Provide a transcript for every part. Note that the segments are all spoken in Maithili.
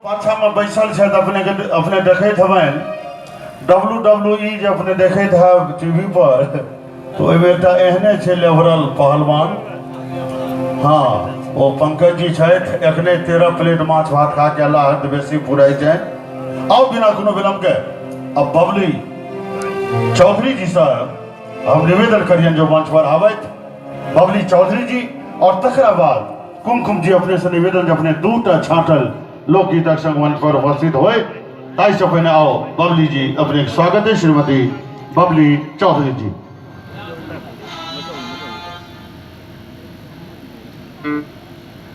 पाछामे बैसल छथि अपनेके अपने देखैत हेबनि डब्लू डब्लू ई जे अपने देखैत हैब टीवी पर तऽ ओहिमे एकटा एहने छै लेभरल पहलवान। हँ, ओ पंकज जी छथि। एखने 13 प्लेट माछ भात खा के अल्लाह हद बेसी पुराइ छनि। आउ बिना कोनो विलम्बके अब बबली चौधरी जी से हम निवेदन करियनि जो मंच पर आबथि बबली चौधरी जी, और तकरा बाद कुमकुम जी अपने से निवेदन जे अपने दूटा छाँटल लोकगीतक संग मंच पर उपस्थित होय। ताहिसँ पहिने आओ बबली जी, अपने स्वागत है श्रीमती बबली चौधरी जी।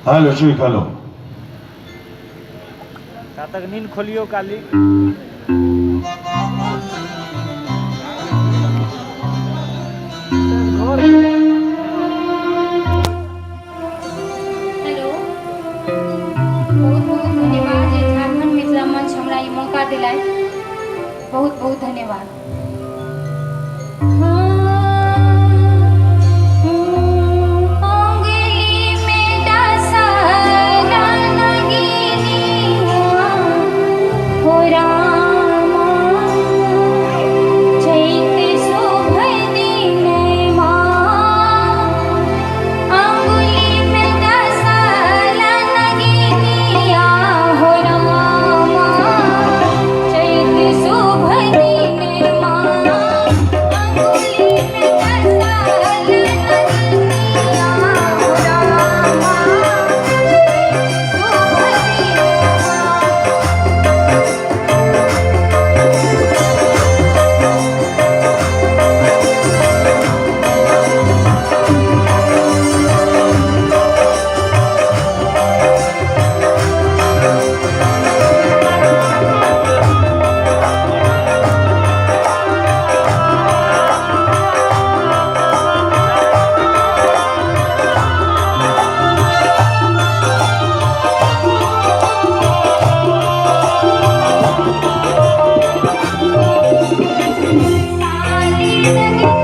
हेलो श्री हेलो तक नींद खोलियो काली। हेलो, बहुत बहुत धन्यवाद जे झारखंड मिथिला मंच हमरा ई मौका दिलाय। बहुत बहुत धन्यवाद। उंगली में डसला नगिनिया हो रामा, चैत शुभ दिनमा। अंगुली में डसला नगिनिया हो रामा, चैत शुभ दिनमा। अंगुली में डसला नगिनिया हो रामा, चैत शुभ दिनमा। काली नगिनिया